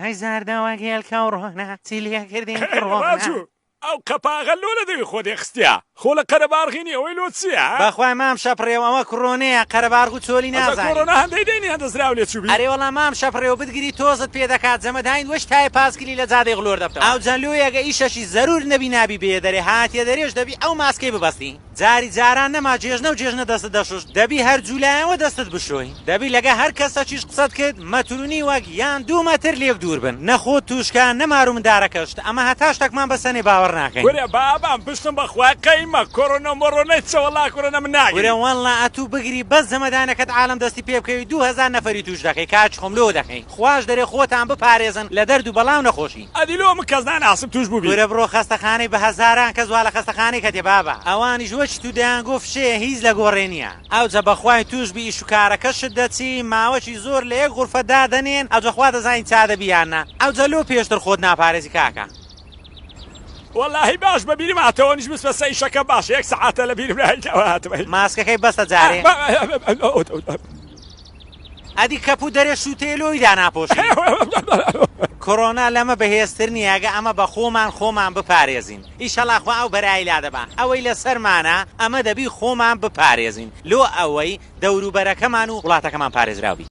ئەی زەردەوە گێلکە و ڕۆنە چی لێکردین کڕۆنە. ڕاجو ئەو قەپاغە لۆ لە دەوی خۆت ئێخستیا خۆ لە قەرەباڵغی نیە ئەوەی لۆ چیە ها؟ بەخوای مام شەپڕێو ئەوە کڕۆنەیە قەرەباڵغ و چۆلی ئەجا نازانی. کۆڕۆنا هەندەی دەی نیە هەندە زراو لێ چوبی. ئەرێ وەڵا مام شەپڕێو بتگری تۆزت پێ دەکات جەمەداین وەش تایە پاسکیلی لە جادەی غلۆر دەبتەوە ئەوجا لۆیەگە ئیشەشی زەرور نەبی نابی بێیە دەرێ هاتیە دەرێش دەبی ئەو ماسکەی ببەستی. جاری جاران نەما جێژنە و جێژنە دەستت دەشوشت دەبی هەر جولایەوە دەستت بشۆی دەبی لەگە هەر کەسەکیش قسەت کرد مەتر و نیوەک یان دوو مەتر لێک دوور بن نە خۆت توشکە نە مارو مندارەکەشت ئەمە هەتا شتەکمان بەسەنێ باوەڕ ناکەین. کورە بابام پشتم بەخوای قەیمە کۆرۆنە مۆرۆنەی چە وەڵا کورە من کورە ناگریم. وەڵا ئەتوو بگری بەس جەمەدانەکەت عالەم دەستی پێ بکەوی 2000 نەفەری توش دەکەی کاکی خۆم لۆ دەکەی خواش دەرێ خۆتان بپارێزن لە دەرد و بەڵا و نەخۆشی. ئەدی لۆ من کەس ناناسم توش بوبی. کورە بڕۆ خەستەخانەی بە هەزاران کەس وا لە خەستەخانەی کەتێ بابە ئەوانیش وەکی تو دەیان گۆ فشەیە هیچ لە گۆڕێ نیە ئەوجە بەخوای توش بی ئیش و کارەکەشت دەچی ماوەکی زۆر لە یەک غورفە دادەنێن ئەوجە خوا دەزانی چا دەبی یان نا ئەوجە لۆ پێشتر خۆت ناپارێزی کاکە. وەڵاهی باش بە بیرم هاتەوە منیش بچمە سە ئیشەکەم باشە یەک سەعاتە لە بیرم نایتەوە هاتمە. ماسکەکەی بەسە جارێ. ئەدی کەپوو دەرێ شووتەیە لۆی داناپۆشی. کۆرۆنا لەمە بەهێزتر نیە گە ئەمە بە خۆمان خۆمان بپارێزین ئیشەڵا خوا ئەو بەرای لادەبا ئەوەی لەسەرمانە ئەمە دەبی خۆمان بپارێزین لۆ ئەوەی دەوروبەرەکەمان و وڵاتەکەمان پارێزراو بی.